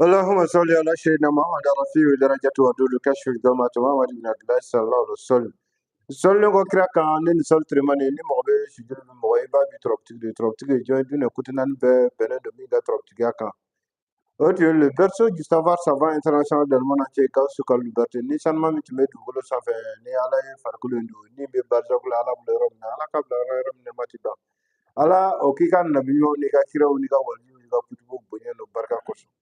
اللهم صل على سيدنا محمد رفيع درجة ودود كشف الجمعة محمد بن عبد الله صلى الله عليه وسلم. Sɔlinen kɔ kira kan ne ni sɔli tirimani ni mɔgɔ bɛ sujuru ni mɔgɔ i b'a bi turabutigi de turabutigi ye jɔn ye dun kutu naani bɛɛ bɛnnen don min ka turabutigiya kan. O tun ye le berceau du savoir savant international dans le monde entier, Gawusu Kalilu Berete. Ni sanuma min tun bɛ dugukolo sanfɛ ni Ala ye farikolo in don ni bɛ barzakula Ala bolo yɔrɔ min na Ala ka bila yɔrɔ min na ma ti ban. Ala o k'i ka nabi ɲumanw n'i ka kiraw n'i ka walijuw n'i ka kutubuw bonya n'o barika kosɔn.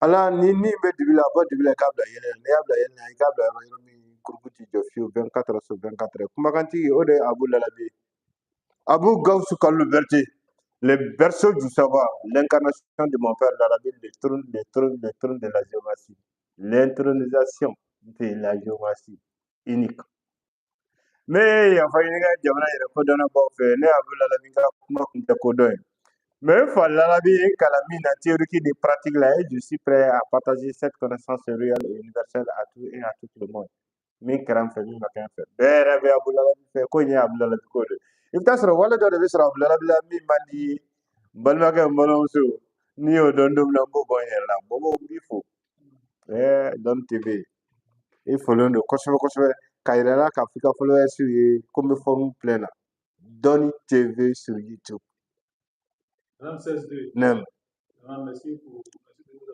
Ala ni min bɛ dibi la a bɔ dibi la i k'a bila yɛlɛ la, n'i y'a bila yɛlɛ la i k'a bila yɔrɔ yɔrɔ min kuruku ti jɔ fiyewu 24 sur 24. Kumakantigi o de ye Abu Lalabi ye. Abu Gawusu Kalilu Berete, le berceau du savoir, l'incarnation de mon père Lalabi, le trône, le trône, le trône de la géomancie, l'intronisation de la géomancie unique. Ne ye yafa ɲini ka jamana yɛrɛ kodɔnnabaw fɛ, ne Abu Lalabi ka kuma kun tɛ kodɔn ye. Mais n fa Lalabi ye n kalan min na théorique ni pratique la, et je suis prêt à partager cette connaissance réelle et universelle à tout et à tout le monde. Min kɛra n fɛ, min ma kɛ n fɛ, bɛɛ yɛrɛ bɛ Abu Lalabi fɛ, ko in ye Abu Lalabi ko de. I bɛ taa sɔrɔ wale dɔ de bɛ sɔrɔ Abu Lalabi la min man di ye. N balimakɛ, n balimamuso, n'i y'o dɔn don min na, n b'o bɔ n yɛrɛ la. Bɔbɔ, n b'i fo. Dɔnni TV, i folen don kosɛbɛ kosɛbɛ k'a yira la k'a fɔ i ka followers ye ko n bɛ forme plein na. Dɔnni TV sur YouTube. Ramsès II. Nem. Vraiment, merci de nous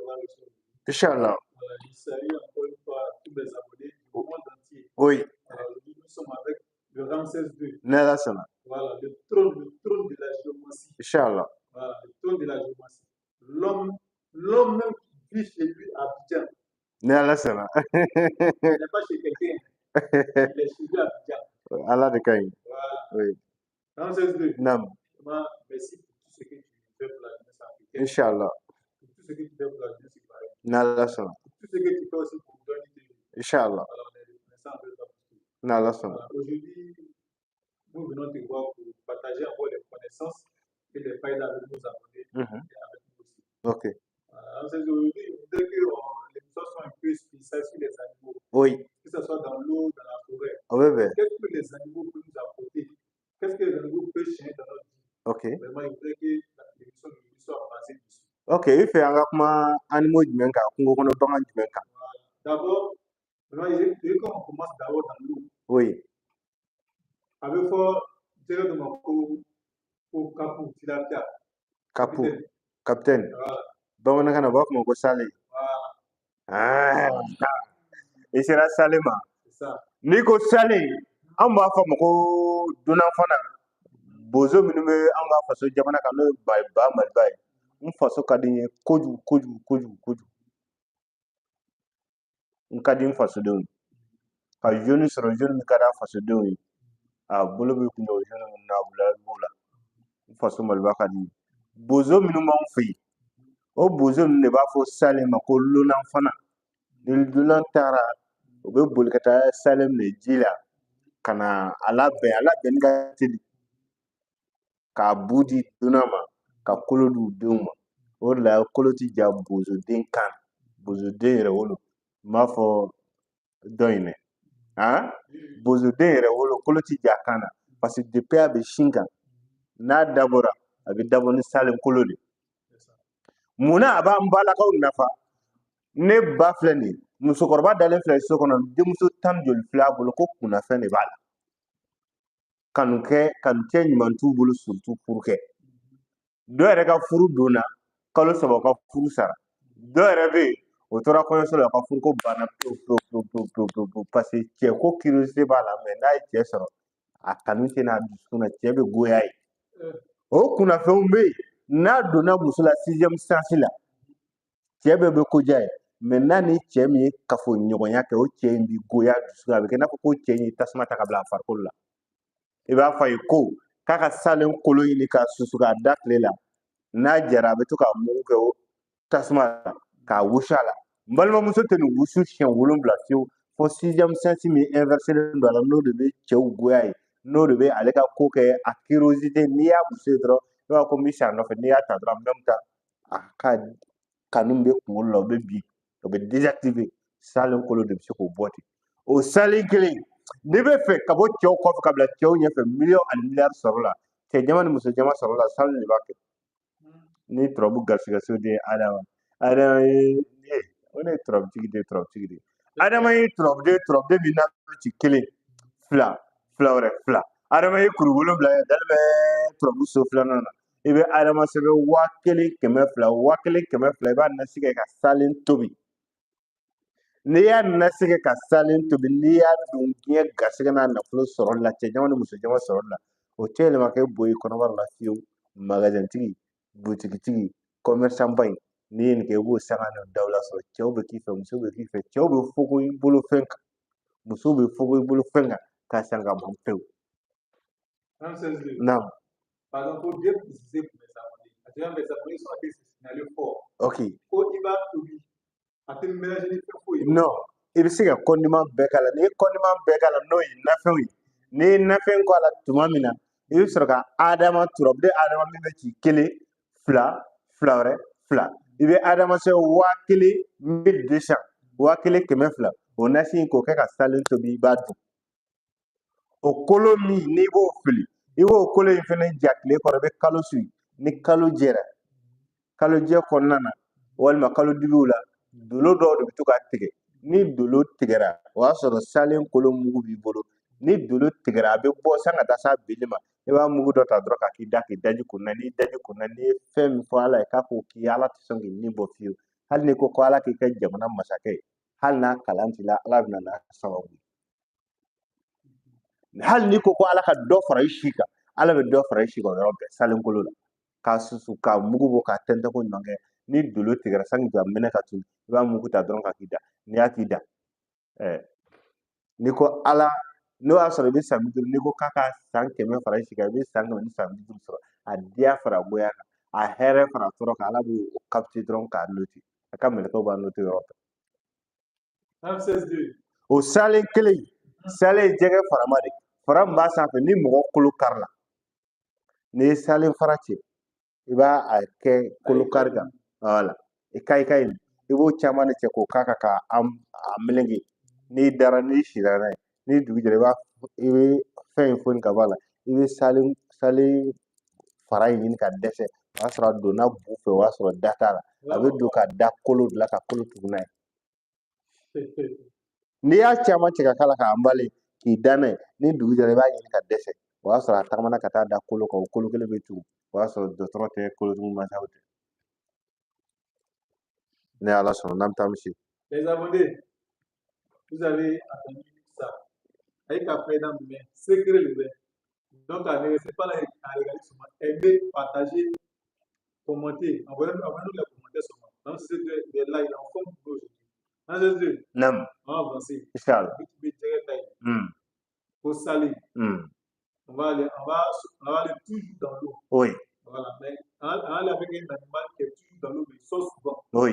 avoir reçus. Inch'Allah. Voilà, je salue encore une fois tous mes abonnés du monde entier. Oui. Alors, aujourd'hui, nous sommes avec le Ramsès II. Ni Ala sɔnna. Voilà, le trône de la géomancie. Inch'Allah. Voilà, le trône de la géomancie. L'homme même qui vit chez lui à Abidjan. Ni Ala sɔnna. Il n'est pas chez quelqu'un, il est chez lui à Abidjan. Ala de ka ɲi. Voilà. Oui. Ramsès II. Nam. Vraiment, merci pour tout ce que tu fais pour la jeunesse africaine. Inch'Allah. Pour tout ce que tu fais pour la jeunesse ivoirienne. Ni Ala sɔnna. Pour tout ce que tu fais aussi pour Dɔnni TV. Inch'Allah. Voilà, on est reconnaissant envers toi pour tout. Ni Ala sɔnna. Voilà, aujourd'hui, nous venons te voir pour partager encore les connaissances et les failles avec nos abonnés et avec nous aussi. Ok. Voilà, aujourd'hui, je voudrais que l'émission soit un peu spéciale sur les animaux, que ce soit dans l'eau, dans la forêt. O bɛ bɛn. Qu'est-ce que les animaux peuvent nous apporter? Qu'est-ce que les animaux peuvent changer dans notre vie? Ok. Vraiment, je voudrais que l'émission d'aujourd'hui soit basée dessus. Ok, i fɛ an ka kuma animaux jumɛn kan, kungo kɔnɔ bagan jumɛn kan? Voilà. D'abord, vraiment, je voudrais qu'on commence d'abord dans l'eau. A bɛ fɔ jɛgɛ dɔ ma ko carpe, tilapia. Carpe. Capitaine. Capitaine. Voilà. Bamanankan na u b'a fɔ ma ko sale. Voilà, Ah, i sera sale ma. C'est ça. N'i ko sale, an b'a fɔ ma ko dunan fana. Bozo minnu bɛ an ka faso jamana kan, n'o ye ba ba Maliba ye. N faso ka di n ye kojugu kojugu kojugu kojugu. N ka di n fasodenw ye. Ka jeune sɔrɔ, jeune min ka di a fasodenw ye. A bolo bɛ kun o jeune minnu na, a bila b'o la. N faso Maliba ka di n ye. Bozo minnu b'anw fɛ yen, o bozo ninnu de b'a fɔ sale ma ko lonan fana. Ni lonan taara, u bɛ boli ka taa sale minɛ ji la ka na a labɛn, a labɛnni ka teli. K'a bu di dunan ma, ka kolo di u denw ma. O de la kolo ti ja bozoden kan. Bozoden yɛrɛ wolo. N b'a fɔ dɔ in dɛ. Han? Bozoden yɛrɛ wolo, kolo ti ja kan na. Parce que depuis a bɛ sin kan, n'a dabɔra, a bɛ dabɔ ni salen kolo de. C'est ça. Munna a b'an balakaw nafa? Ne ba filɛ nin ye, musokɔrɔba dalen filɛ so kɔnɔ, denmuso tan ni joli filɛ a bolo ko kunnafɛn de b'a la. Kanukɛ, kanucɛ ɲuman t'u bolo, surtout furukɛ. Dɔw yɛrɛ ka furu donna kalo 3 ka furu sara. Dɔw yɛrɛ bɛ yen, o tora kɔɲɔso la, o ka furuko banna pewu pewu pewu pewu pewu pewu pewu, parce que cɛ ko curiosité b'a la, mais n'a ye cɛ sɔrɔ, a kanu tɛ n'a dusukun na, cɛ bɛ goya ye. O kunnafɛnw bɛ yen, n'a donna muso la sixième sens la, cɛ bɛɛ bɛ koja ye, mais n'a ni cɛ min ye kafoɲɔgɔnya kɛ, o cɛ in bi goya dusukun na, a bɛ kɛ i n'a fɔ ko cɛ in ye tasuma ta ka bila a farikolo la. I b'a fɔ a ye ko k'a ka salen kolo ɲini k'a susu k'a da tile la, n'a jara a bɛ to k'a mugu kɛ o tasuma la k'a wusu a la. N balimamuso tɛ nin wusu siɲɛ 7 fiyewu, fo sixième sens min inversé don a la, n'o de bɛ cɛw goya ye, n'o de bɛ ale ka ko kɛ a curiosité. N'i y'a muso ye dɔrɔn, i b'a fɔ ko n bɛ sa a nɔfɛ, n'i y'a ta dɔrɔn, en même temps a ka kanu bɛ kunkolo la, o bɛ bin, o bɛ désactiver. Salen kolo de bɛ se k'o bɔ ten. O salen kelen, n'i bɛ fɛ ka bɔ cɛw kɔfɛ ka bila cɛw ɲɛfɛ, miliyɔn ani miliyari sɔrɔ la, cɛ jama ni muso jama sɔrɔ la, salen de b'a kɛ. Ni turabu garisigɛ so den Adama, Adama ye o ne ye turabutigi de ye, turabutigi de ye. Adama ye turabuden, turabuden min n'a bɛ ci kelen, fila, fila wɛrɛ, fila. Adama ye kuru wolonwula ye, dalen bɛ turabu so filanan na. I bɛ Adama sɛbɛn 1200, 1200, i b'a nasi kɛ ka salen tobi. N'i y'a nasi kɛ ka salen tobi, n'i y'a dun, diɲɛ garisɛgɛ n'a nafolo sɔrɔli la, cɛ jama ni muso jama sɔrɔli la, o tɛ yɛlɛma kɛ bo ye kɔnɔbara la fiyewu. Magasin-tigi, butigitigi, commerçant ba in, n'i ye nin kɛ, i b'o sanga n'o dawula sɔrɔ. Cɛw bɛ k'i fɛ, musow bɛ k'i fɛ, cɛw bɛ fogo i bolo fɛn kan, musow bɛ fogo i bolo fɛn kan, k'a san ka ban pewu. Naam. Pardon, pour bien préciser pour mes abonnés, parce que mes abonnés sont en train de se signaler fort. Ok. Ko i b'a tobi, a tɛ mélanger ni fɛn foyi ye. Non, i bɛ se ka condiment bɛɛ k'a la. N'i ye condiment bɛɛ k'a la, n'o ye nafɛnw ye, n'i ye nafɛn k'a la tuma min na, i bɛ sɔrɔ ka Adama turabuden Adama min bɛ ci kelen, fila, fila wɛrɛ, fila. I bɛ Adama sɛbɛn 1200, 1200. O nasi in k'o kɛ ka salen tobi, i b'a dun. O kolo min n'i b'o fili, i b'o kolo in fɛnɛ ja tile kɔrɔ, i bɛ kalo suyi. Ni kalo jɛra, kalo jɛ kɔnɔna na, walima kalo dibiw la, dolo dɔw de bɛ to ka tigɛ. Ni dolo tigɛra, o y'a sɔrɔ salen kolo mugu b'i bolo. Ni dolo tigɛra, a bɛ bɔ san ka taa s'a binni ma. I b'a mugu dɔ ta dɔrɔn ka k'i da, k'i daji kun na. N'i daji kun na, n'i ye fɛn min fɔ Ala ye k'a k'o k'i ye, Ala tɛ sɔn k'i ni bɔ fiyewu. Hali n'i ko ko Ala k'i kɛ jamana masakɛ ye, hali n'a kalan t'i la, Ala bɛ na n'a sababu ye. Hali n'i ko ko Ala ka dɔ fara i si kan, Ala bɛ dɔ fara i si kan o yɔrɔ bɛɛ. Salen kolo la, k'a susu, k'a mugu bɔ, k'a tɛntɛn ko ɲuman kɛ. Ni dolo tigɛra, sanni ka mɛnɛ ka tunu, i b'a mugu ta dɔrɔn ka k'i da. N'i y'a k'i da, n'i ko Ala, n'o y'a sɔrɔ i bɛ san 50, n'i ko k'a ka san 100 fara i si kan, i bɛ san 100 ni san 50 sɔrɔ. A diya fara goya kan, a hɛrɛ fara tɔɔrɔ kan, Ala b'o capter dɔrɔn k'a noter. A ka mɛlɛkɛw b'a noter yɔrɔ bɛɛ. O salen kelen, salen ye jɛgɛ farama de ye. Fara min b'a sanfɛ, ni mɔgɔ kolo kari la, n'i ye salen fara cɛ, i b'a a kɛ kolo kari kan. Voilà. I kayi kayi nin, i b'o caman de cɛ k'o k'a kan k'a a meleke. N'i dara, n'i sira n'a ye, ni dugu jɛra, i bɛ fɛn in foni ka bɔ a la. I bɛ salen fara in ɲini ka dɛsɛ. O y'a sɔrɔ a donna bu fɛ, o y'a sɔrɔ da t'a la. A bɛ don ka da kolo de la, ka kolo tugu n'a ye. N'i y'a caman cɛ ka k'a la k'a balen k'i da n'a ye, ni dugu jɛra, i b'a ɲini ka dɛsɛ. O y'a sɔrɔ a tagamana ka taa da kolo kan, o kolo kelen bɛ tugu. O y'a sɔrɔ dɔgɔtɔrɔ tɛ, kolotugu mansaw tɛ. Ni Ala sɔnna, n'an bɛ taa misi. Les abonnés, vous avez entendu ça. Avec la paix dans le secret le bien. Donc, ne restez pas là à regarder seulement. Aimez, partagez, commentez. Envoyez-nous les commentaires seulement. Donc, c'est de là, il est en forme pour aujourd'hui. Jésus, Nam. on va avancer. Inch'Allah. Pour saler. On va aller, on va aller toujours dans l'eau. Oui. Voilà. Mais on va aller avec un animal qui est toujours dans l'eau, mais il sort souvent. Oui.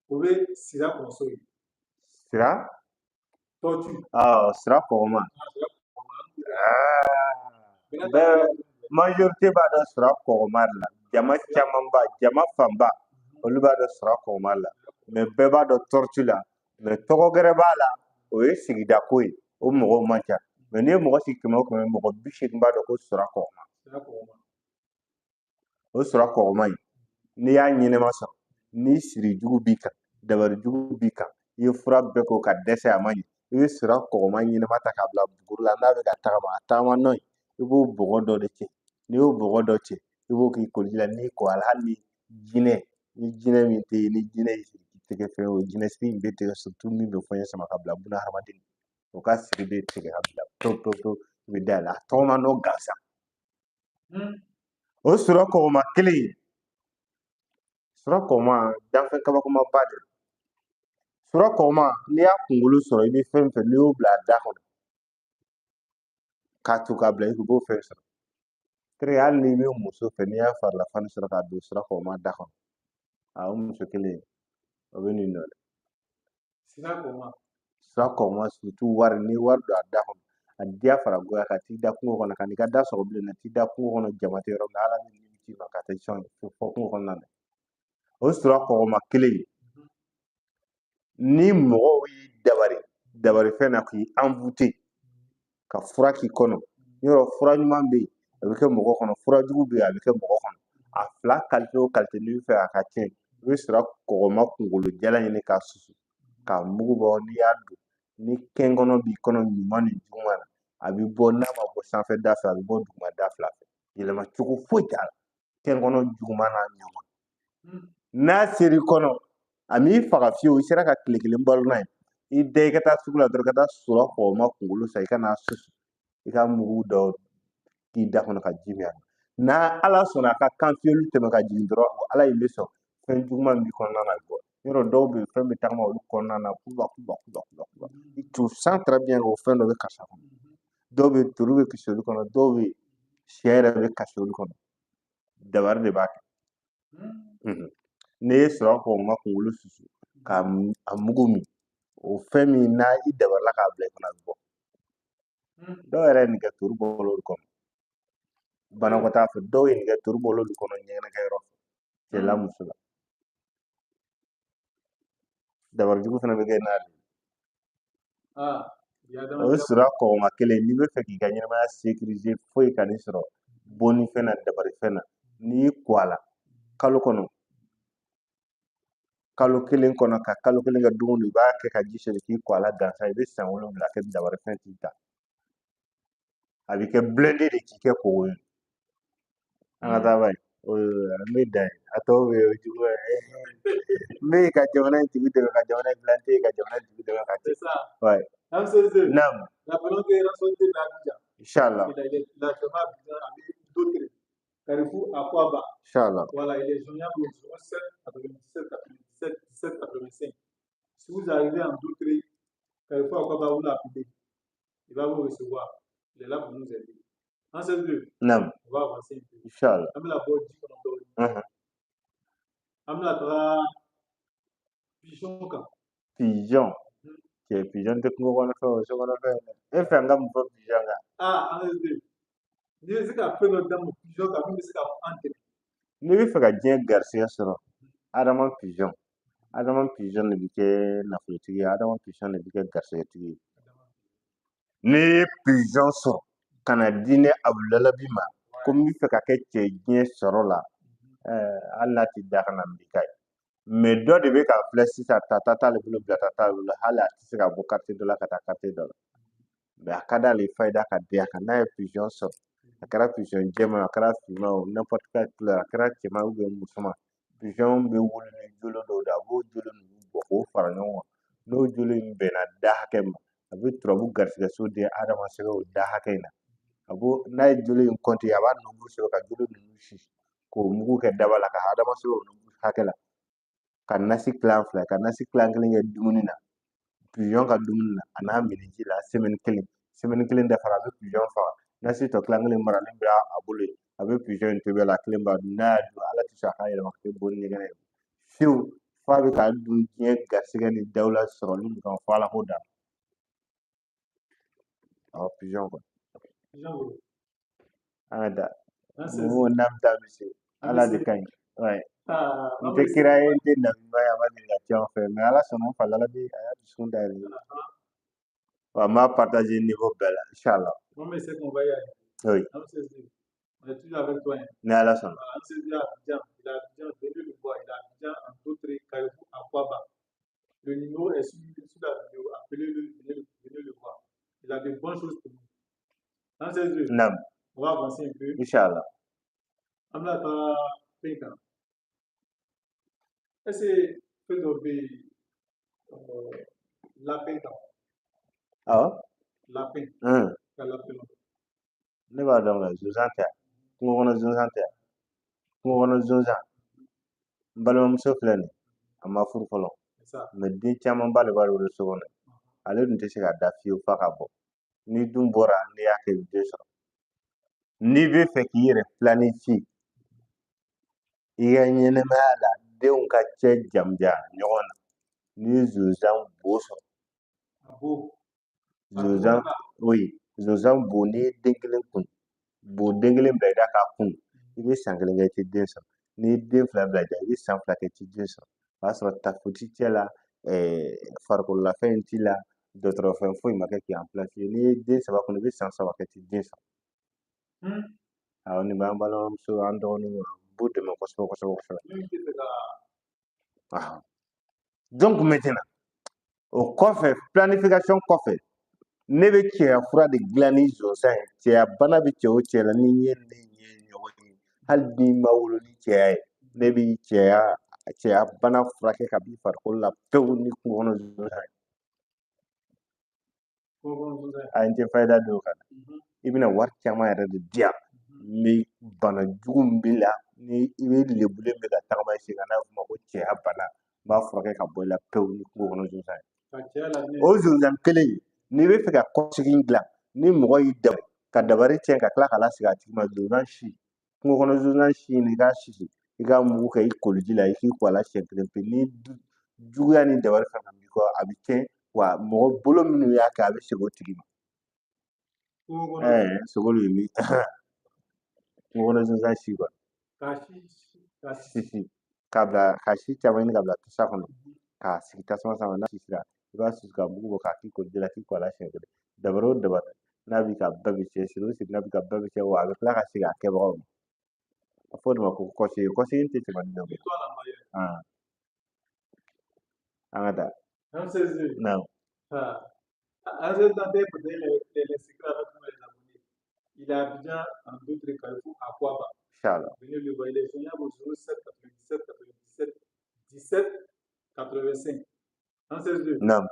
Vous pouvez sira console. Sira? Tortue. Ah, sira kɔgɔma. Ah, bɛɛ majorité b'a dɔn sira kɔgɔma de la. Jama camanba, jama fanba, olu b'a dɔn sira kɔgɔma la. Mais bɛɛ b'a dɔn tortue la. Mais tɔgɔ gɛrɛ b'a la, o ye sigida ko ye, o mɔgɔw man ca. Mais n'i ye mɔgɔ sigi 100 o 100, mɔgɔ 80 b'a dɔn ko sira kɔgɔma. O sira kɔgɔma in, n'i y'a ɲɛnɛma sɔrɔ, ni siri jugu b'i kan, dabali jugu b'i kan, i ye fura bɛɛ k'o ka dɛsɛ a ma ɲɛ, i bɛ sira kɔgɔma ɲɛnɛma ta k'a bila buguri la, n'a bɛ ka tagama, a tagama nɔ in, i b'o bɔgɔ dɔ de cɛ. N'i y'o bɔgɔ dɔ cɛ, i b'o k'i koliji la. N'i ko a la, hali ni jinɛ, ni jinɛ min tɛ yen, ni jinɛ y'i siri k'i tɛgɛ fɛn, o jinɛ siri in bɛ tigɛ, surtout min bɛ fɔɲɛ sama ka bila buna hadamaden, o ka siri bɛ tigɛ ka bila pewu pewu pewu, i bɛ dayɛlɛ a tɔgɔma nɔ gansan. O sira kɔgɔma kelen in, sira kɔgɔma danfɛn kabakomaba de don. Sira kɔgɔma, n'i y'a kunkolo sɔrɔ, i bɛ fɛn fɛn, n'i y'o bila a da kɔnɔ k'a to k'a bila i kun, i b'o fɛn sɔrɔ. Tere hali n'i bɛ muso fɛ, n'i y'a farilafani sɔrɔ k'a don sira kɔgɔma da kɔnɔ, a o muso kelen, o bɛ nin nɔ dɛ. Sira kɔgɔma. Sira kɔgɔma surtout wari, n'i ye wari don a da kɔnɔ, a diya fara goya ka t'i da kungo kɔnɔ, ka n'i ka da sɔgɔ bilen, ka t'i da kungo kɔnɔ, jama tɛ yɔrɔ min na, Ala bɛ nin ci ma ka taa sɔn fɔ kungo kɔnɔna na. O sira kɔgɔma kelen in, ni mɔgɔw y'i dabari dabari fɛn na k'i envoûter ka fura k'i kɔnɔ, yɔrɔ fura ɲuman bɛ yen, a bɛ kɛ mɔgɔ kɔnɔ, fura jugu bɛ yen, a bɛ kɛ mɔgɔ kɔnɔ. A fila qualité o qualité, n'i bɛ fɛ a ka tiɲɛ, i I bɛ sira kɔgɔma kunkolo jalan ɲini k'a susu k'a mugu bɔ. N'i y'a dun, ni kɛnkɔnɔ b'i kɔnɔ ɲuman ni juguman na, a bɛ bɔ. N'a ma bɔ sanfɛ da fɛ, a bɛ bɔ duguma da fila fɛ. Yɛlɛma cogo foyi t'a la kɛnkɔnɔ juguman n'a ɲuman. N'a ser'i kɔnɔ, a m'i faga fiyewu. I sera ka tile kelen balo n'a ye, i da i ka taa sugu la dɔrɔn, ka taa sura kɔgɔma kunkolo san, i ka n'a susu, i ka mugu dɔ k'i da kɔnɔ ka ji min a la. N'a Ala sɔnna, a ka kan fiyɛli tɛmɛ ka jigin dɔrɔn, Ala in bɛ sɔn, fɛn juguman min b'i kɔnɔna na, a bɛ bɔ. Yɔrɔ dɔw bɛ yen, fɛn bɛ tagama olu kɔnɔna na, kuba kuba kuba kuba kuba, tu sens très bien o fɛn dɔ bɛ karisa kɔnɔ. Dɔw bɛ yen, turu bɛ kasi olu kɔnɔ. Dɔw bɛ yen, sɛ yɛrɛ bɛ kasi olu kɔnɔ. Dabari de b'a kɛ. N'i ye sɔrɔ kɔgɔma kunkolo susu k'a a mugu min, o fɛn min n'a i dabarila k'a bila i kɔnɔ, a bɛ bɔ. Dɔw yɛrɛ ye nin kɛ, turu bɔla olu kɔnɔ banakɔtaa fɛ. Dɔw ye nin kɛ, turu bɔla olu kɔnɔ ɲɛgɛnɛkɛyɔrɔ fɛ, cɛ la, muso la. Dabari jugu fana bɛ kɛ n'a de ye. O sura kɔgɔma kelen, n'i bɛ fɛ k'i ka ɲɛnamaya sécuriser, foyi kan'i sɔrɔ bonni fɛn na, dabari fɛn na, n'i y'i ko a la kalo kɔnɔ, kalo kelen kɔnɔ, ka kalo kelen kɛ don o don, i b'a kɛ ka ji soli k'i ko a la gansan, i bɛ san 7 kɛ, dabari fɛn t'i ta. A bɛ kɛ blindé de k'i kɛ kogo ye. An ka taa ba ye, an bɛ dan yen. A tɔw bɛ yen, o juguya ye. N bɛ ka jamana in tigi dɛmɛ, ka jamana in dilan, n tɛ ka jamana in tigi dɛmɛ ka C'est ça. Ouais. Ramsès. Naam. Rappelons que Ramsès est à Abidjan. Inch'Allah. Il est actuellement à Abidjan avec d'autres. Carrefour Akwaba. Inch'Allah. Voilà, il est joignable au 07 97 97 17 85. Si vous arrivez en Doutré, Carrefour Akwaba, vous l'appelez. Il va vous recevoir. Il est là pour nous aider. Ramsès 2. Naam. On va avancer un peu. Inch'Allah. An bɛna bɔ ji kɔnɔ dɔɔnin. An bɛna taga pigeon kan. Pigeon. Cɛ, pigeon tɛ kungo kɔnɔ fɛn o, so kɔnɔ fɛn dɛ. E fɛ an ka mun fɔ pigeon kan? Ah, Ramsès 2. N'i bɛ se ka fɛn dɔ d'an ma pigeon kan min bɛ se ka an dɛmɛ. N'i bɛ fɛ ka diɲɛ garisɛgɛ sɔrɔ, Adama pigeon. Adama pigeon de bɛ kɛ nafolotigi ye, Adama pigeon de bɛ kɛ garisɛgɛtigi ye. N'i ye pigeon sɔrɔ ka na di ne Abudulayi ma, ko n bɛ fɛ ka kɛ cɛ diɲɛ sɔrɔ la, hali n'a t'i da ka na n b'i ka ye. Mais dɔ de bɛ k'a filɛ sisan, tata t'ale bolo, bilata t'ale bolo, hali a tɛ se ka bɔ quartier dɔ la ka taa quartier dɔ la. Mais a ka d'ale ye fayida ka di a kan. N'a ye pigeon sɔrɔ, a kɛra pigeon jɛman, a kɛra finman o, n'importe quelle couleur, a kɛra cɛman ou bien musoman, pigeon bɛ wolo ni jolo dɔw de ye, a b'o jolo ninnu bɔ k'o fara ɲɔgɔn kan. N'o jolo in bɛnna da hakɛ ma, a bɛ turabu garisɛgɛso di Adama sɛbɛn o da hakɛ in na. A b'o, n'a ye jolo in compter, a b'a nombre sɛbɛn ka jolo ninnu susu k'o mugu kɛ daba la ka Adama sɛbɛn o nombre hakɛ la, ka nasi tilan fila, ka nasi tilan kelen kɛ dumuni na, pigeon ka dumuni na, a n'a miniji la semaine kelen. Semaine kelen dafara, a bɛ pigeon faga. Nasi tɔ tilan kelen maralen bɛ a bolo yen, a bɛ pigeon in tobi a la, kelen b'a dun. N'a y'a dun, Ala tɛ sɔn a k'a yɛlɛma ka kɛ bonni ɲɛgɛnɛ ye fiyewu, f'a bɛ k'a dun diɲɛ garisɛgɛ ni dawula sɔrɔli min kama, fo Ala k'o d'a ma. Awɔ, pigeon kɔni. Pigeon bolo. An ka taa. Ramsès. Mun n'an bɛ taa misi, Ala de ka ɲi. Ouais. Ah, N tɛ kira ye, n tɛ nabiɲuman ye, a ma deli ka ci anw fɛ, mais Ala sɔnna, n fa lalabi a y'a dusukun dayɛlɛ. Wa n b'a partager niveau bɛɛ la, inchallah. Non, mais c'est qu'on va y aller. Oui. Ramsès 2. On est toujours avec toi. Hein. Ni Ala sɔnna. Voilà, Ramsès 2 à Abidjan. Il est à Abidjan, venez le voir. Il est à Abidjan, en Doutré, Carrefour, Akwaba. Le numéro est sur la vidéo. Appelez-le, venez le voir. Il a de bonnes choses pour nous. Ramsès 2. Naam. On va avancer un peu. Inchallah. An bɛna taga fɛn kan. Est-ce que fɛn dɔ bɛ yen, lapin kan? Awɔ. Lapin. Ka lapin. Ne b'a dɔn nka zonzan tɛ yan. Kungo kɔnɔ zonzan tɛ yan. Kungo kɔnɔ zonzan. N balimamuso filɛ nin ye, a ma furu fɔlɔ. C'est ça. Mais den caman ba de b'ale bolo so kɔnɔ. Ale dun tɛ se ka da fiyewu f'a ka bɔ. Ni dun bɔra, n'i y'a kɛ, i bɛ den sɔrɔ. N'i bɛ fɛ k'i yɛrɛ planifier i ka ɲɛnɛmaya la, denw ka cɛ jamujan ɲɔgɔn na, n'i ye zonzan bo sɔrɔ. A bo. Zonzan, oui, zonzan bo, n'i ye den kelen kun, bo den kelen bila i da k'a kun, i bɛ san kelen kɛ i tɛ den sɔrɔ. N'i ye den fila bila i da, i bɛ san 2 kɛ i tɛ den sɔrɔ. O y'a sɔrɔ tafo ti cɛ la, farikololafɛn in t'i la, dɔgɔtɔrɔfɛn foyi ma kɛ k'i remplacer. N'i ye den 3 kun, i bɛ san 3 kɛ i tɛ den sɔrɔ. Awɔ, nin b'an balimamuso, an dɔgɔninw, an b'u dɛmɛ kosɛbɛ kosɛbɛ kosɛbɛ. Min tɛ fɛ ka Donc maintenant, o kɔfɛ, planification kɔfɛ, ne bɛ cɛya fura de dilan ni zonzan ye. Cɛya bana bɛ cɛ o cɛ la, ni ɲɛ ne ɲɛ ɲɔgɔn ye, hali n'i ma wolo ni cɛya ye, ne bɛ cɛya bana furakɛ ka b'i farikolo la pewu ni kungo kɔnɔ zonzan ye. A n tɛ fayida don o kan. I bɛna wari caman yɛrɛ de di yan. N bɛ bana jugu min b'i la, ni i bɛ lebulen bɛ ka tagama i sen kan, n'a bɛ f'o ma ko cɛya bana, n b'a furakɛ ka bɔ i la pewu ni kungo kɔnɔ zonzan ye. O zonzan kelen in, n'i bɛ fɛ ka kɔsegin dilan, ni mɔgɔ y'i dabari ka dabari tiɲɛ ka tila k'a lasegin a tigi ma, zonzan si, kungo kɔnɔ zonzan si in, i k'a sisi, i k'a mugu kɛ i koliji la, i k'i ko a la siɲɛ kelen pe, ni juguya ni dabari fɛn fɛn b'i kɔ, a bɛ tiɲɛ, wa mɔgɔ bolo minnu y'a kɛ, a bɛ segin o tigi ma. Sogo de bɛ kungo kɔnɔ zonzan si kuwa. Sisi k'a bila, ka si caman ɲini ka bila tasa kɔnɔ, k'a sigi tasuma sanfɛ, n'a sisira, i b'a susu ka mugu bɔ k'a k'i koliji la, k'i ko a la siɲɛ kelen. Dabari o dabari n'a b'i ka bɛɛ bɛ tiɲɛ, siri o siri n'a b'i ka bɛɛ bɛ tiɲɛ, wa a bɛ tila ka segin a kɛbagaw ma. A fɔ o de ma ko kɔsegin. Kɔsegin tɛ tɛmɛ ni dɔ ye. An ka taa. Naam. Ramsès Dante peut les secrets avec nous les abonnés. Il est à Abidjan, en d'autres carrefours, à Kouaba. Inch'Allah. Venez le voir, il est joignable au 07 97 97 17 85. Ramsès 2. Naam.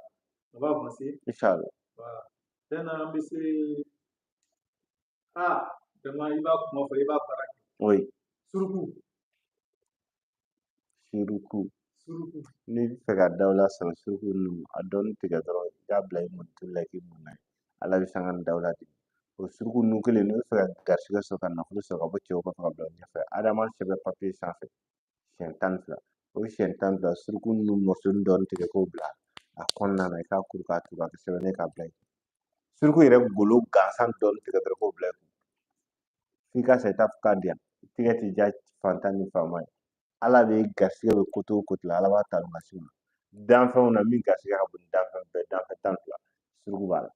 On va avancer. Inch'Allah. Voilà. Maintenant, monsieur. Ah, vraiment, il va comment faire, il va paraquer. Oui. Suruku. Suruku. Suruku. N'i bɛ fɛ ka dawula sɔrɔ, suruku ninnu, a dɔɔni tigɛ dɔrɔn, i k'a bila i mɔnituru la, k'i mun n'a ye. Ala bɛ sanga ni dawula di. O suruku ninnu kelen, n'i bɛ fɛ ka garisigɛ sɔrɔ, ka nafolo sɔrɔ ka bɔ cɛw kɔfɛ ka bila u ɲɛfɛ, Adama sɛbɛn papiye sanfɛ siɲɛ 12. O siɲɛ 12, suruku ninnu mɔsɔnni dɔɔni tigɛ k'o bila a kɔnɔna na, i k'a kuru k'a turu k'a kɛ sɛbɛnnen k'a bila yen. Suruku yɛrɛ golo gansan dɔɔni tigɛ dɔrɔn k'o bila i kun. F'i ka sa, i t'a fɔ k'a di yan. I tɛgɛ tɛ diya fantan ni faama ye. Ala bɛ garisigɛ bɛ koto o koto la, Ala b'a ta ka s'u ma. Danfɛnw na min garisigɛ ka bon ni danfɛn bɛɛ, danfɛn 12, suruku b'a la.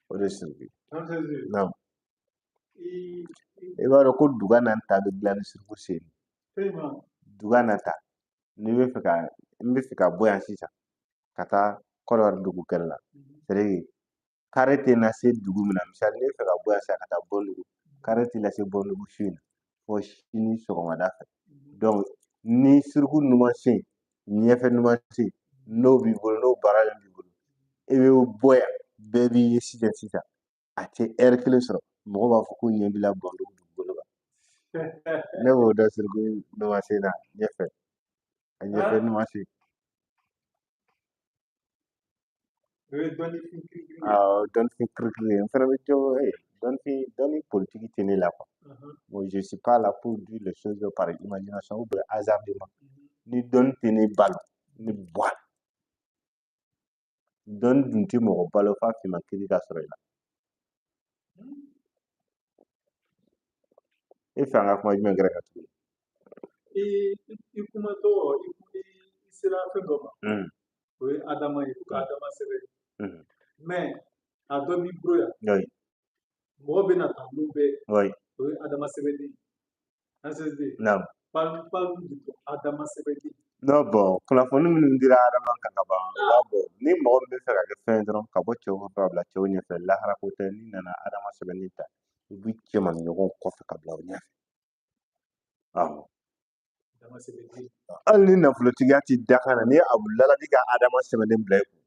O de ye suruku ye. Naam. I b'a dɔn ko duga na ta bɛ dilan ni suruku sen ye. Duga na ta, n'i bɛ fɛ ka, n bɛ fɛ ka bɔ yan sisan ka taa Kɔdiwari dugu kɛrɛ la, c'est-à-dire kare tɛ na se dugu min na, misali n'i bɛ fɛ ka bɔ yan sisan ka taa Bɔndugu, kare tɛ lase Bɔndugu su in na fo sini sɔgɔmada fɛ. Donc ni suruku numansen, ɲɛfɛ numansen, n'o b'i bolo, n'o baaralen b'i bolo, i bɛ bɔ yan, bɛɛ b'i ye sisan sisan, a tɛ ɛri kelen sɔrɔ, mɔgɔw b'a fɔ ko ɲɛ b'i la Bɔndugu dugukolo kan. Ne b'o dɔn suruku numansen na ɲɛfɛ, a ɲɛfɛ numansen. Awɔ, dɔnnifin kirikiri ye. N fana bɛ jɔ, dɔnni politique tɛ ne la quoi. Bon, je suis pas là pour dire les choses par imagination ou bien hasardement. Ni dɔnni tɛ ne balo, ne bɔ a la. Dɔnni dun tɛ mɔgɔ balo f'a finman kiri ka sɔrɔ i la. E fɛ an ka kuma jumɛn gɛrɛ kan tuguni? I kumatɔ, i sera fɛn dɔ ma. O ye Adama ye, ko ka Adama sɛbɛn. Mais a dɔ b'i bolo yan. Mɔgɔ bɛ na tableau bɛɛ. O ye Adama sɛbɛnden ye. Ancêtre. Naam. Parle-nous de Adama sɛbɛnden. Non, bon, kunnafoni minnu dira Adama kan ka ban, o b'a bɔ. Ni mɔgɔ min bɛ fɛ ka kɛ fɛn ye dɔrɔn, ka bɔ cɛw kɔfɛ ka bila cɛw ɲɛfɛ, lahara ko tɛ, n'i nana Adama sɛbɛnni ta, i b'i cɛman ɲɔgɔn kɔfɛ ka bila o ɲɛfɛ. Awɔ. Hali ni nafolotigiya ti da kan na, n'i ye Abu Lalabi ka Adama sɛbɛnnen bila i kun,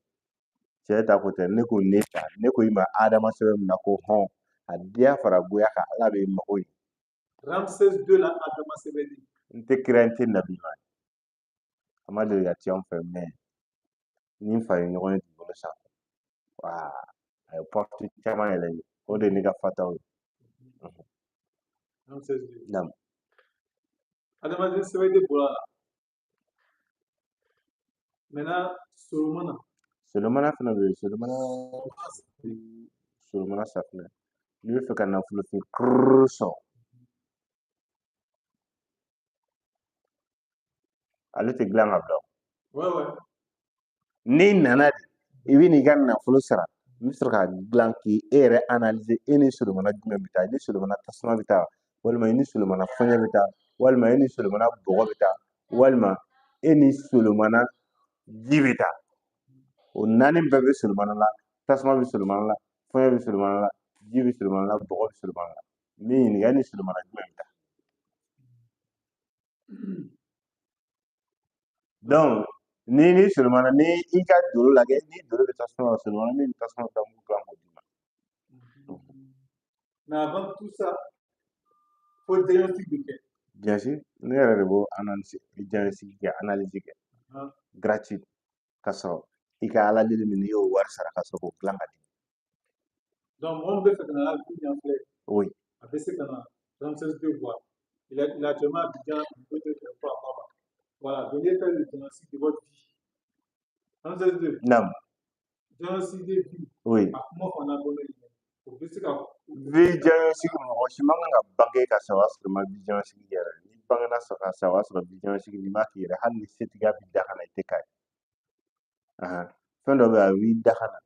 cɛ ta ko tɛ, ne ko ne ta, ne ko i ma Adama sɛbɛn min na ko hɔn, a diya fara goya kan, Ala b'i mago ɲɛ. Ramsès II la Adama sɛbɛnnen. N tɛ kira, n tɛ nabi ɲuman ye. A ma deli ka ci anw fɛ, mais ni n fa ye ɲɔgɔn ye dugukolo sanfɛ, wa a ye porte caman yɛlɛ ye, o de ye ne ka fataw ye. Ramsès II. Naam. Adamaden sɛbɛnden bɔra la. Maintenant, Solomana. Solomana fana bɛ yen, Solomana, Solomana safinɛ. N'i bɛ fɛ ka nafolofin kururu sɔrɔ, ale tɛ dilan ka bila o. N'i nana de, i bɛ n'i ka nafolo sara, n bɛ sɔrɔ k'a dilan k'i e yɛrɛ analyser, e ni Solomana jumɛn bɛ taa, i ni Solomana tasuma bɛ taa, walima i ni Solomana fɔɲɛ bɛ taa, Walima e ni solomana bɔgɔ bɛ taa, walima e ni solomana ji bɛ taa. O naani bɛɛ bɛ solomana la, tasuma bɛ solomana la, fɔɲɛ bɛ solomana la, ji bɛ solomana la, bɔgɔ bɛ solomana la. N b'i ɲininka, e ni solomana jumɛn bɛ taa? Donc ni ni solomana, ni i ka dolo lajɛ, ni dolo bɛ tasuma la, solomana min bɛ tasuma ta, mun dilan k'o d'i ma. Mais avant tout ça, faut diagnostic de kɛ. Bien sûr, ne yɛrɛ de b'o analyse, diagnostic kɛ, analyse kɛ gratuit, ka sɔrɔ i ka ala deli min n'i y'o wari sara ka sɔrɔ k'o dilan ka di. Donc mɔgɔ min bɛ fɛ ka na hali ɲɛ filɛ. Oui. A bɛ se ka na Ramsès II voir. Il est actuellement à Abidjan, il peut être fois à Baba. Voilà, venez faire le diagnostic de votre vie. Ramsès II. Naam. Diagnostic de vie. Oui. A kuma fana bolo yen. O bɛ se ka. Vie diagnostic, mɔgɔ si man kan ka bange ka sɔrɔ o y'a sɔrɔ i ma vie diagnostic yɛrɛ. N'i bangena sɔrɔ ka sa o y'a sɔrɔ vie diagnostic n'i m'a k'i yɛrɛ, hali ni setigiya b'i da ka na, i tɛ k'a ye. Fɛn dɔ bɛ yen, a b'i da ka na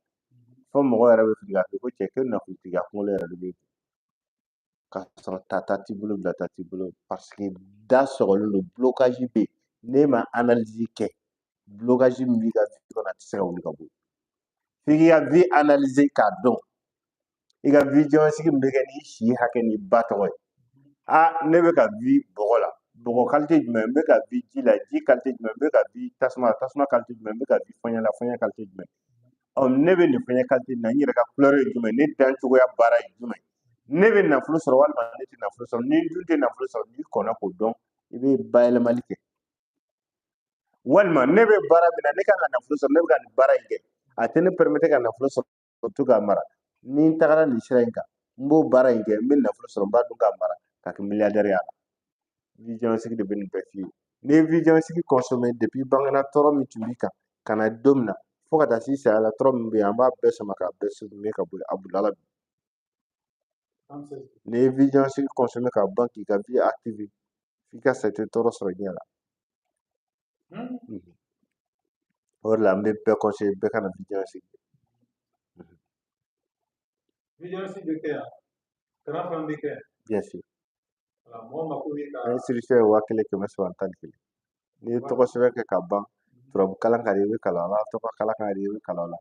fo mɔgɔ yɛrɛ bɛ fili k'a fɔ ko cɛ ko nafolotigiya kunkolo yɛrɛ de b'i kun, k'a sɔrɔ tata t'i bolo, bilata t'i bolo, parce que da sɔgɔlen don, blocage bɛ yen. N'e ma analyse kɛ, blocage min b'i ka vie kɔnɔ, a tɛ se ka wuli ka bɔ yen. F'i k'i ka vie analyser k'a dɔn. I ka vie diagnostic min bɛ kɛ n'i si hakɛ n'i ba tɔgɔ ye. Ah, ne bɛ ka vie bɔgɔ la, bɔgɔ qualité jumɛn? N bɛ ka vie ji la, ji qualité jumɛn? N bɛ ka vie tasuma la, tasuma qualité jumɛn? N bɛ ka vie fɔɲɛ la, fɔɲɛ qualité jumɛn? Ɔ, ne bɛ nin fɔɲɛ qualité na, n yɛrɛ ka couleur ye jumɛn? Ne dan cogoya baara ye jumɛn? Ne bɛ nafolo sɔrɔ walima ne tɛ nafolo sɔrɔ? Ni n dun tɛ nafolo sɔrɔ, n'i kɔnna k'o dɔn, i bɛ bayɛlɛmali kɛ. Walima ne bɛ baara min na, ne kan ka nafolo sɔrɔ, ne bɛ ka nin baara in kɛ, a tɛ ne permettre ka nafolo sɔrɔ to k'a mara. Ni n tagara nin sira in kan, n b'o baara in kɛ, n bɛ nafolo sɔrɔ, n b'a dun k'a mara ka kɛ milliardaire ye a la. Vie diagnostic de bɛ nin bɛɛ f'i ye. N'i ye vie diagnostic consommer depuis bangena, tɔɔrɔ min tun b'i kan ka na don min na fo ka taa s'i saya la, tɔɔrɔ min bɛ yen, an b'a bɛɛ sama k'a bɛɛ supprimer ka bɔ a bolo ala bi. N'i ye vie diagnostic consommer k'a ban k'i ka vie activer, f'i ka sa, i tɛ tɔɔrɔ sɔrɔ diɲɛ la. O de la n bɛ bɛɛ conseiller, bɛɛ ka na vie diagnostic kɛ. Vie diagnostic bɛ kɛ yan, kalan fana bɛ kɛ yan. Bien sûr. Voilà, mɔgɔ mako bɛ ka. Inscription ye 1311. N'i ye tɔgɔ sɛbɛn kɛ ka ban, turabu kalan ka di i bɛ kalan o la, tɔgɔ kalan ka di i bɛ kalan o la,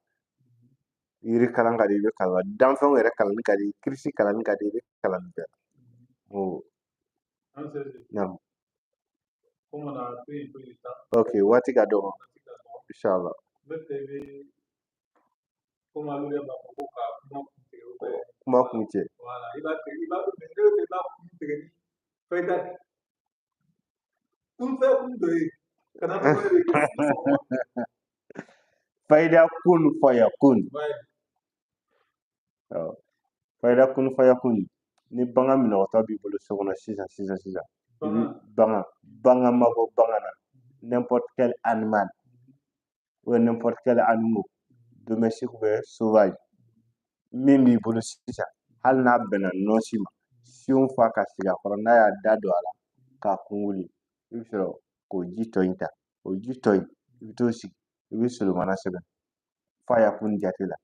yiri kalan ka di i bɛ kalan o la, danfɛnw yɛrɛ kalanni ka di, kirisi kalanni ka di i bɛ kalan nin bɛɛ la. Oh. Naam. Comme on a pris un peu de temps. Ok, waati ka dɔgɔ. Inchallah. N bɛ fɛ i bɛ komi olu yɛrɛ b'a fɔ ko ka kuma kun tigɛ ou bien. Kuma kun cɛ. Voilà, i b'a tigɛ, i b'a mais ne bɛ fɛ i b'a kun tigɛ ni fayida kun fɛn kun dɔ ye. Kana fɔ ne de kɛ. Fayida kun faya kun. Awɔ. Fayida kun faya kun. Ni bagan minɔgɔtɔ b'i bolo so kɔnɔ sisan sisan sisan. I bɛ bagan ma bɔ bagan na. N'importe quel animal ou n'importe quel animal domestique ou bien sauvage min b'i bolo sisan, hali n'a bɛnna nɔnsi ma, siyon fa ka sigi a kɔrɔ, n'a y'a da don a la k'a kun wuli, i bɛ sɔrɔ k'o ji tɔ in ta, o ji tɔ in i bɛ t'o sigi, i bɛ solomana sɛbɛn f'a ya kun jate la,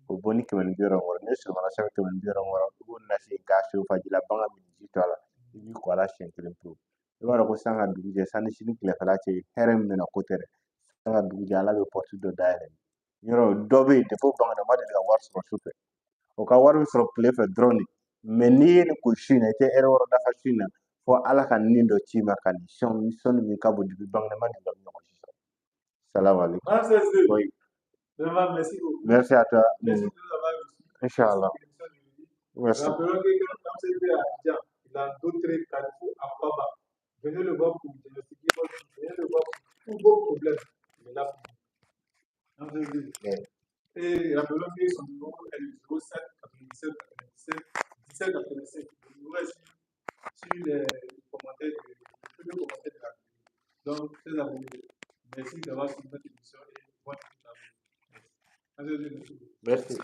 o bɔ ni 166. N'i ye solomana sɛbɛn 166, i b'o nasi k'a siyon fa ji la, bagan min ji to a la, i b'i ko a la siɲɛ kelen pewu. I b'a dɔn ko san ka dugu jɛ, sanni sini tilefɛla cɛ, hɛrɛ min bɛna ko tɛ dɛ. San ka dugu jɛ, Ala bɛ porte dɔ dayɛlɛ. Yɔrɔ dɔ bɛ yen, depuis o bangena, o ma deli ka wari sɔrɔ su fɛ. O ka wari bɛ sɔrɔ tile fɛ dɔrɔn de. Mais n'i ye nin ko su in na, i tɛ ɛri wɔɔrɔ dafa su in na, fo Ala ka nin dɔ ci ma ka nin sɔn sɔnni min ka bon depuis bangena, ma deli ka ɲɔgɔn si sɔrɔ. Salam alaikum. Oui. Vraiment, merci beaucoup. Merci à toi. Merci de nous avoir reçus. Inch'Allah. Merci. Rappelons que Ramsès II à Abidjan, il a d'autres carrefours à Kwaba. Venez le voir pour diagnostiquer votre vie. Venez le voir pour tous vos problèmes. Il est là pour vous. Ramsès II. Et rappelons que son numéro est le 07 97 97 17 85. Le numéro est sur les commentaires de, les commentaires de la vidéo. Donc, chers abonnés, merci d'avoir suivi notre émission et bonne écoute à vous. Merci. Merci.